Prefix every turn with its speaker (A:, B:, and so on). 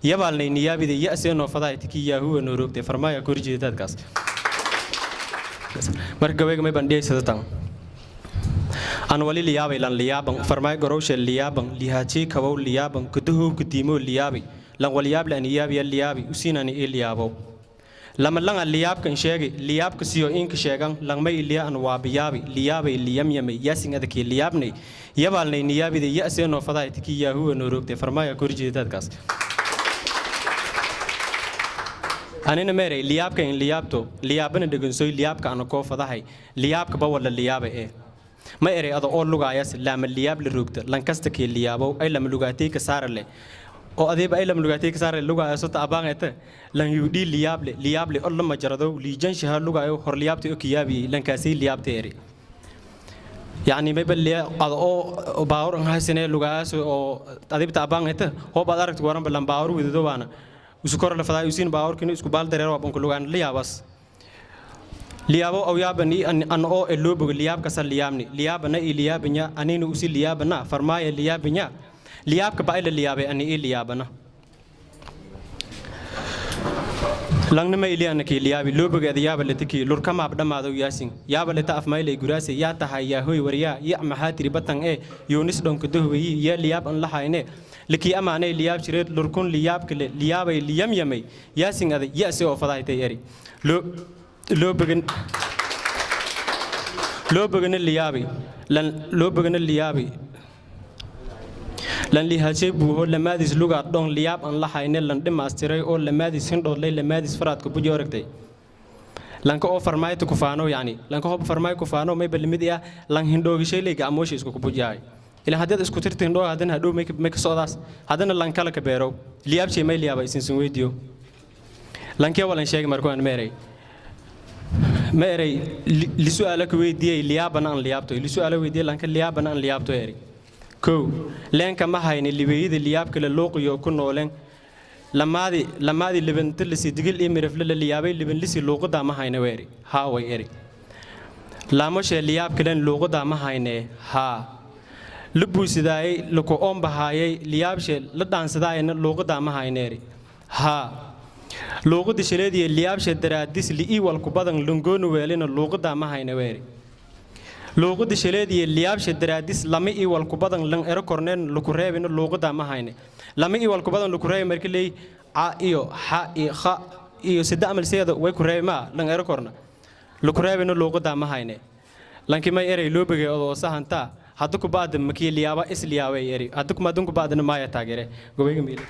A: Yabaalnay niyaabida ya-see noo fadahay tikii yaahuwa noo roogtay farmaaya korjeedaadkaas. Marka gabayga may bandhiyay tan an wali liyaabay lan liyaaban farmaay gorowshe liyaaban lihaajii kabow liyaaban kudahow kudiimo liyaabay lan walyaable an iyaabiya liyaabi usiinani ii liyaabow lama langa liyaabkan sheegay liyaabka siyo inka sheegan langmay iliya an waabiyaabi liyaabay liyamyamay yaasin adakii liyaabnay yabaalnay niyaabida ya-see noo fadahay tikii yaahuwa noo roogtay farmaaya korjeedaadkaas. Anina meeray liyaabka in liyaabto liyaabana dhegansoy liyaabka ana koo fadahay liyaabka bawala liyaaba ee ma eray ada oo lugaayas laama liyaab la roogta lankasta kii liyaabow ay lama lugaatay ka saara leh oo adiiba ay lama lugaatay ka saara lugaayo sota abaangayta lan yudhi liyaable liyaable oo lama jaradow liijanshaha lugaayo hor liyaabtay oo kiyaabiyey lankaasay liyaabtay eri yacni mayba liya ada oo baawur an haysanee lugaayas oo adiibta abaangayta hoob aad aragta waranba lan baawur wedado waana isu kor la fadaa usiin baawurkini isku baal dareero waa banku lugaan liyaabas liyaabo aw yaabani an oo elooboga liyaabkasa liyaabni liyaabana i liyaabanya anina usi liyaabana farmaaya liyaabanya liyaabka ba ila liyaabay ani i liyaabana langnama ili anaki liyaabi looboga ada yaaba letiki lurkamaab dhammaado yaasin yaaba leta afmaylay guraase yaa tahay yaa hoy waryaa ya maxaa tiri batan ee yoonis dhonka dohweyi yaa liyaab an lahayne likii amaanay liyaab jireed lurkun liyaabkale liyaabay liyamyamay yaasin ada yase oo fadahaytay eri loo bogan loo bogana liyaabi lan loo bogana liyaabi lan lihaajay buuho lamaadis lugaad dhon liyaab an lahayne lan dhimaastiray oo lamaadis hindhoodlay lamaadis faraadka buji oragtay lanka oo farmaayta ku faano yacni lanka hoob farmaay ku faano mayba limid ah lan hindhoogishay leyga amoosha isku kubujahay ilaa haddaad isku tirta hindhooga haddana hadhow may ka socdaas haddana lan kala ka beerow liyaabshay may liyaaba isinsin weydiyo lankee walan sheegay markuwaan meeray ma eray lisu'aala ku weydiiyey liyaabana an liyaabto lisu'aala weydiiyey lanka liyaabana an liyaabto eri kow leenka ma hayne libeeyada liyaabkale luuqiyo ku nooleen lamaadi lamaadi libantalisi digil iyo mirifle la liyaabay libanlisi luuqadaa ma hayne weeri haa way eri laamoshee liyaabkaleen luuqadaa ma hayne haa la buusidaayey laku oombahaayey liyaabshee la dhaansadaayena luuqadaa ma hayne eri haa luuqada shaleediyo liyaabsha daraadis li'ii walku badan lungoonu weelina luuqadaa ma hayne weeri luuqada shaleediyo liyaabsha daraadis lama ii walku badan lan ero korneen luku reebina luuqadaa ma hayne lama ii walku badan luku reebi marka leey ca iyo xa iyo kha iyo sida amal seeda way ku reebi maa lan ero korna luku reebina luuqadaa ma hayne lankii may erey loo bogay odoo sahantaa hadda ku baada makii liyaaba is liyaabay eri hadda kuma adun ku baadana maaya taageere gobayga miile.